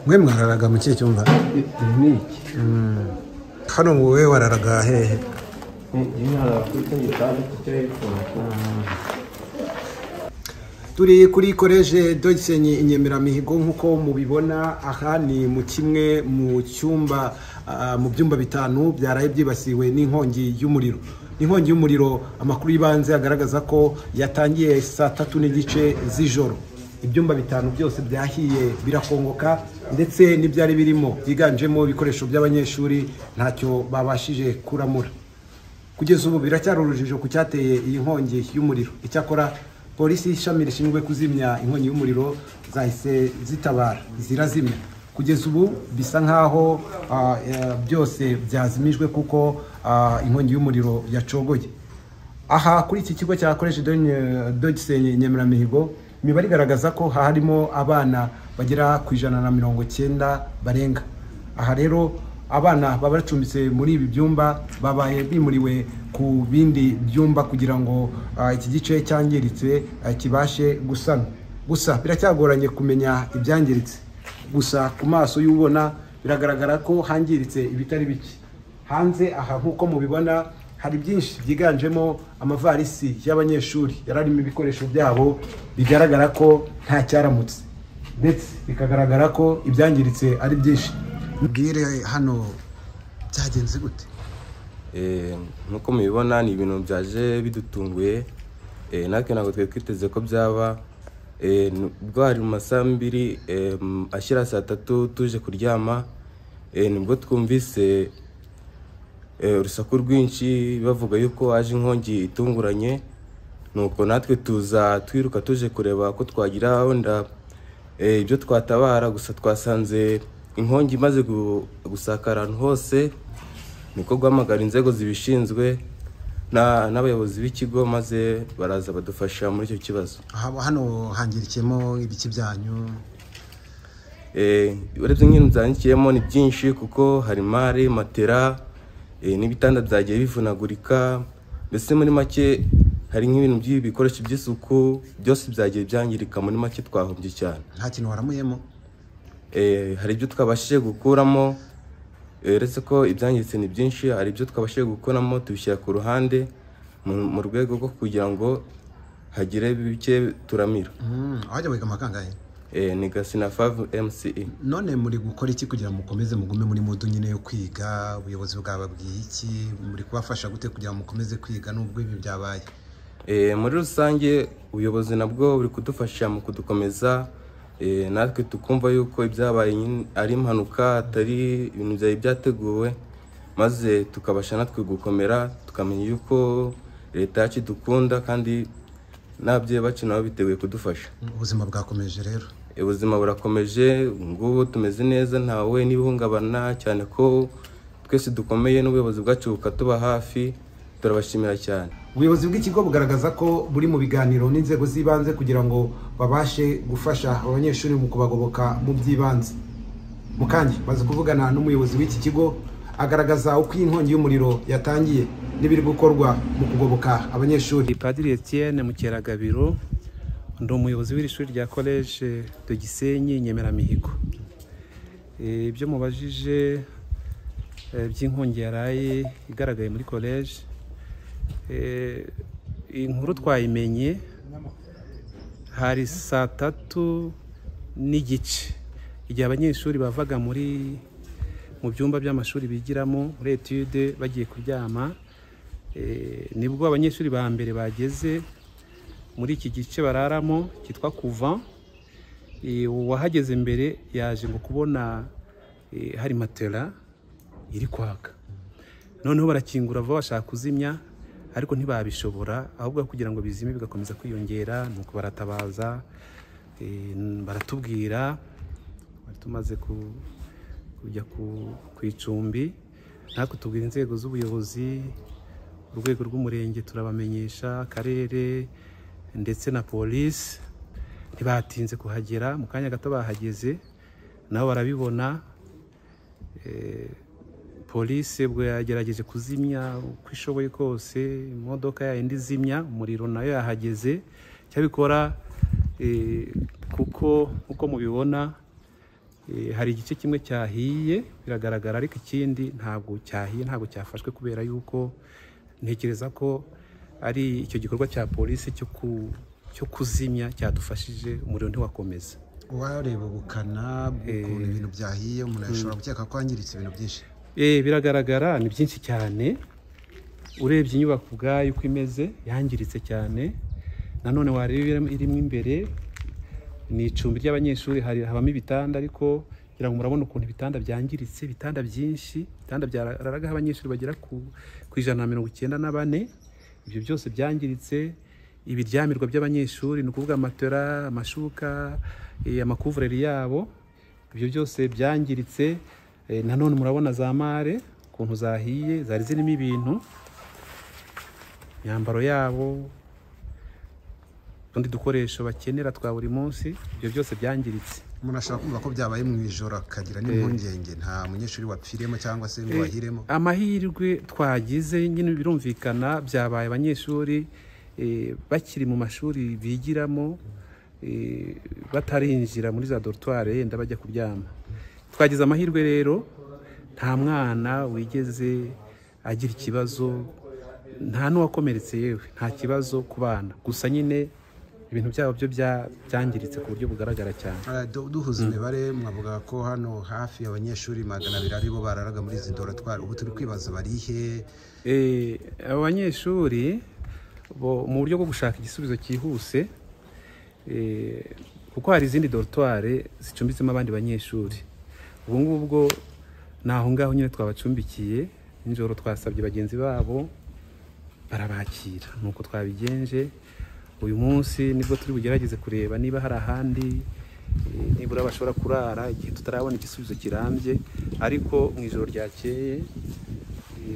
Mwe mwararaga mu kihe cyumba? Ni iki? Hano wowe wararaga hehe? Turi kuri Collège de Gisenyi Inyemeramihigo nk'uko mubibona. Aha ni mu kimwe mu cyumba, mu byumba bitanu byaraye byibasiwe n'inkongi y'umuriro. Inkongi y'umuriro, amakuru y'ibanze agaragaza ko yatangiye 3:30 z'ijoro. Ibyumba bitanu byose byahiye birakongoka, ndetse n'ibyari birimo byiganjemo ibikoresho by'abanyeshuri ntacyo babashije kuramura. Kugeza ubu biracyari urujijo ku cyateye iyi nkongi y'umuriro. Icyakora polisi ishami rishinzwe kuzimya inkongi y'umuriro zahise zitabara zirazimya. Kugeza ubu bisa nkaho byose byazimijwe kuko inkongi y'umuriro yacogoye. Aha kuri iki kigo cya Collège de Gisenyi Inyemeramihigo, imibare igaragaza ko harimo abana bagera ku 190 barenga. Aha rero abana baba bacumbitse muri ibi byumba babaye bimuriwe ku bindi byumba kugira ngo iki gice cyangiritse kibashe gusanwa. Gusa biracyagoranye kumenya ibyangiritse. Gusa ku maso y'ubona biragaragara ko hangiritse ibitari bike. Hanze aha nk'uko mubibona hari byinshi byiganjemo amavarisi y'abanyeshuri yararimo ibikoresho byabo, bigaragara ko nta cyaramutse, ndetse bikagaragara ko ibyangiritse ari byinshi. Mbwire hano byagenze gute? Nk'uko mubibona ni ibintu byaje bidutunguye, natwe ntabwo twari twiteze ko byaba. Ubwo hari mu masaha 2 ashyira 3:00 tuje kuryama, nibwo twumvise urusaku rwinshi bavuga yuko haje inkongi itunguranye. Nuko natwe tuza twiruka tuje kureba ko twagira wenda ibyo twatabara, gusa twasanze inkongi imaze gusakara ahantu hose. Niko guhamagara inzego zibishinzwe n'abayobozi b'ikigo, maze baraza badufasha muri icyo kibazo. Hano hangirikiyemo ibiki byanyu? Urebye nk'ibintu byangirikiyemo ni byinshi, kuko hari mare, matera, n'ibitanda byagiye bivunagurika. Mbese muri make hari nk'ibintu by'ibikoresho by'isuku byose byagiye byangirika. Muri make twahombye cyane. Nta kintu waramuyemo? Hari ibyo twabashije gukuramo, uretse ko ibyangiritse ni byinshi. Hari ibyo twabashije gukuramo tubishyira ku ruhande mu rwego rwo kugira ngo hagire bike turamira. Wajya wiga amakangahe? Ni Gasina 5 MCE. None muri gukora iki kugira mukomeze mugume muri mudu nyine yo kwiga? Ubuyobozi bwababwiye iki? Muri kubafasha gute kugira mukomeze kwiga nubwo ibi byabaye? Muri rusange ubuyobozi nabwo buri kudufasha mu kudukomeza, natwe tukumva yuko ibyabaye ari impanuka, atari ibintu byari byateguwe, maze tukabasha natwe gukomera, tukamenya yuko leta yacu idukunda kandi n'ababyeyi bacu nabo biteguye kudufasha. Ubuzima bwakomeje rero? Ubuzima burakomeje, ngubu tumeze neza, ntawe n'ibihungabana, cyane ko twese dukomeye n'ubuyobozi bwacu bukatuba hafi. Turabashimira cyane. Ubuyobozi bw'ikigo bugaragaza ko buri mu biganiro n'inzego z'ibanze kugira ngo babashe gufasha abanyeshuri mu kubagoboka mu by'ibanze. Mukangi maze kuvugana n'umuyobozi w'iki kigo, agaragaza uko iyi nkongi y'umuriro yatangiye n'ibiri gukorwa mu kugoboka abanyeshuri. Padiri Etienne Mukeragabiro, ndi umuyobozi w'iri shuri rya Collège de Gisenyi Inyemeramihigo. Ibyo mubajije by'inkongi yaraye igaragaye muri collège, inkuru twayimenye hari 3:30, igihe abanyeshuri bavaga mu byumba by'amashuri bigiramo muri etude bagiye kuryama. Nibwo abanyeshuri ba mbere bageze muri iki gice bararamo cyitwa couvent. Uwahageze mbere yaje ngo kubona hari matela iri kwaka, noneho barakingura vuba bashaka kuzimya, ariko ntibabishobora, ahubwo kugira ngo bizime bigakomeza kwiyongera. Nuko baratabaza, baratubwira. Tumaze kujya ku icumbi, natwe tubwira inzego z'ubuyobozi, urwego rw'umurenge turabamenyesha, akarere ndetse na polisi. Ntibatinze kuhagera, mu kanya gato bahageze nabo barabibona. Polisi ubwo yagerageje kuzimya uko ishoboye kose, imodoka yindi izimya umuriro nayo yahageze. Cyabikora kuko uko mubibona Hari igice kimwe cyahiye biragaragara, ariko ikindi ntabwo cyahiye, ntabwo cyafashwe kubera yuko ntekereza ko ari icyo gikorwa cya polisi cyo kuzimya cyadufashije, umuriro ntiwakomeza. Wareba ubukana bw'ukuntu ibintu byahiye, umuntu ashobora gukeka ko hangiritse ibintu byinshi. Biragaragara ni byinshi cyane, urebye inyubako ubwayo uko imeze yangiritse cyane. Nanone wareba irimo imbere ni icumbi ry'abanyeshuri, habamo ibitanda, ariko ngira ngo murabona ukuntu ibitanda byangiritse, ibitanda byinshi, ibitanda byararagaho abanyeshuri bagera ku 194, ibyo byose byangiritse. Ibiryamirwa by'abanyeshuri ni ukuvuga matera, amashuka, amakuvureri yabo, ibyo byose byangiritse. Nanone murabona za mare ukuntu zahiye, zari zirimo ibintu, imyambaro yabo, utundi dukoresho bakenera twa buri munsi, ibyo byose byangiritse. Umuntu ashobora kumva ko byabaye mu ijoro akagira n'impungenge, nta munyeshuri wapfiremo cyangwa se ngo wahiremo. Amahirwe twagize nyine birumvikana, byabaye abanyeshuri bakiri mu mashuri bigiramo, batarinjira muri za dortoir yenda bajya kuryama. Twagize amahirwe rero, nta mwana wigeze agira ikibazo, nta n'uwakomeretse, yewe nta kibazo ku bana, gusa nyine ibintu byabo byo byangiritse ku buryo bugaragara cyane. Duhuza imibare mwavuga ko hano hafi abanyeshuri 200 aribo bararaga muri izi dortoir, ubu turi kwibaza barihe? Abo banyeshuri mu buryo bwo gushaka igisubizo cyihuse, kuko hari izindi dortoir zicumbitsemo abandi banyeshuri, ubu ngubwo ni aho ngaho nyine twabacumbikiye. Nijoro twasabye bagenzi babo barabakira, nuko twabigenje. Uyu munsi nibwo turi bugerageze kureba niba hari ahandi nibura bashobora kurara igihe tutarabona igisubizo kirambye, ariko mu ijoro ryakeye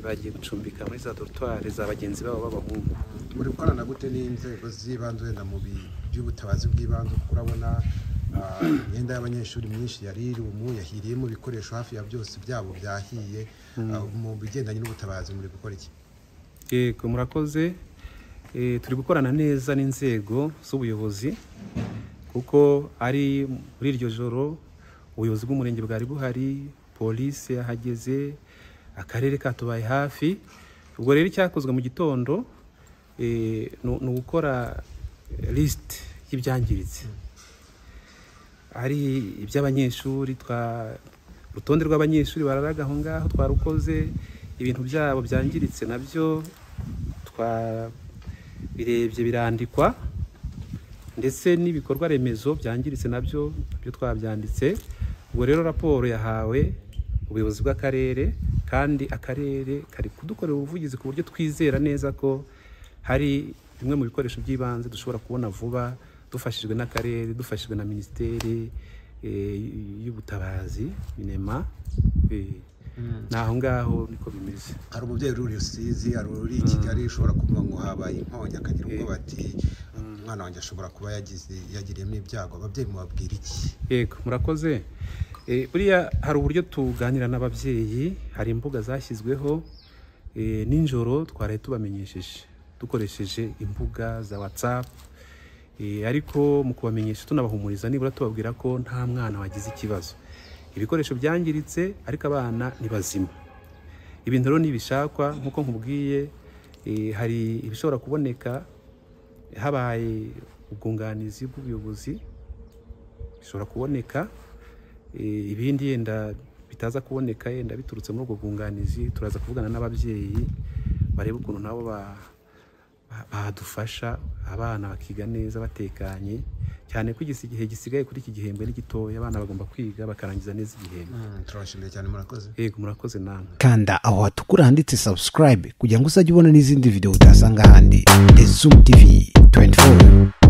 bagiye gucumbika muri za dortoir za bagenzi babo b'abahungu. Muri gukorana gute n'inzego z'ibanze wenda mu by'ubutabazi bw'ibanze, kuko urabona imyenda y'abanyeshuri myinshi yari irumu yahiriyemo ibikoresho hafi ya byose byabo byahiye, mu bigendanye n'ubutabazi muri gukora iki? Yego, murakoze. Turi gukorana neza n'inzego z'ubuyobozi, kuko ari muri iryo joro ubuyobozi bw'umurenge bwari buhari, polisi yahageze, akarere katubaye hafi. Ubwo rero icyakozwe mu gitondo ni ugukora list y'ibyangiritse, ari iby'abanyeshuri, urutonde rw'abanyeshuri bararaga aho ngaho twarukoze, ibintu byabo byangiritse nabyo twabirebye birandikwa, ndetse n'ibikorwa remezo byangiritse nabyo twabyanditse. Ubwo rero raporo yahawe ubuyobozi bw'akarere, kandi akarere kari kudukorera ubuvugizi ku buryo twizera neza ko hari bimwe mu bikoresho by'ibanze dushobora kubona vuba, dufashijwe n'akarere, dufashijwe na minisiteri y'ubutabazi MINEMA. Naho ngaho niko bimeze. Hari umubyeyi uri Rusizi, hari uri i Kigali ushobora kumva ngo habaye inkongi akagira ubwoba ati umwana wanjye ashobora kuba yagiriyemo ibyago, ababyeyi mubabwira iki? Yego, murakoze. Buriya hari uburyo tuganira n'ababyeyi, hari imbuga zashyizweho. Nijoro twaraye tubamenyesheje dukoresheje imbuga za WhatsApp, ariko mu kubamenyesha tunabahumuriza nibura tubabwira ko nta mwana wagize ikibazo, ibikoresho byangiritse ariko abana ni bazima. Ibintu rero nibishakwa nkuko nkubwiye, hari ibishobora kuboneka habaye ubwunganizi bw'ubuyobozi, bishobora kuboneka, ibindi yenda bitaza kuboneka yenda biturutse muri ubwo bwunganizi. Turaza kuvugana n'ababyeyi barebe ukuntu nabo badufasha abana bakiga neza batekanye, cyane ko igihe gisigaye kuri iki gihembwe ni gitoya, abana bagomba kwiga bakarangiza neza igihembwe. Turabashimiye cyane, murakoze. Yego, murakoze namwe. Kanda aho hatukura handitse subscribe kugira ngo uzajye ubona n'izindi video utasanga ahandi. The Zoom TV 24.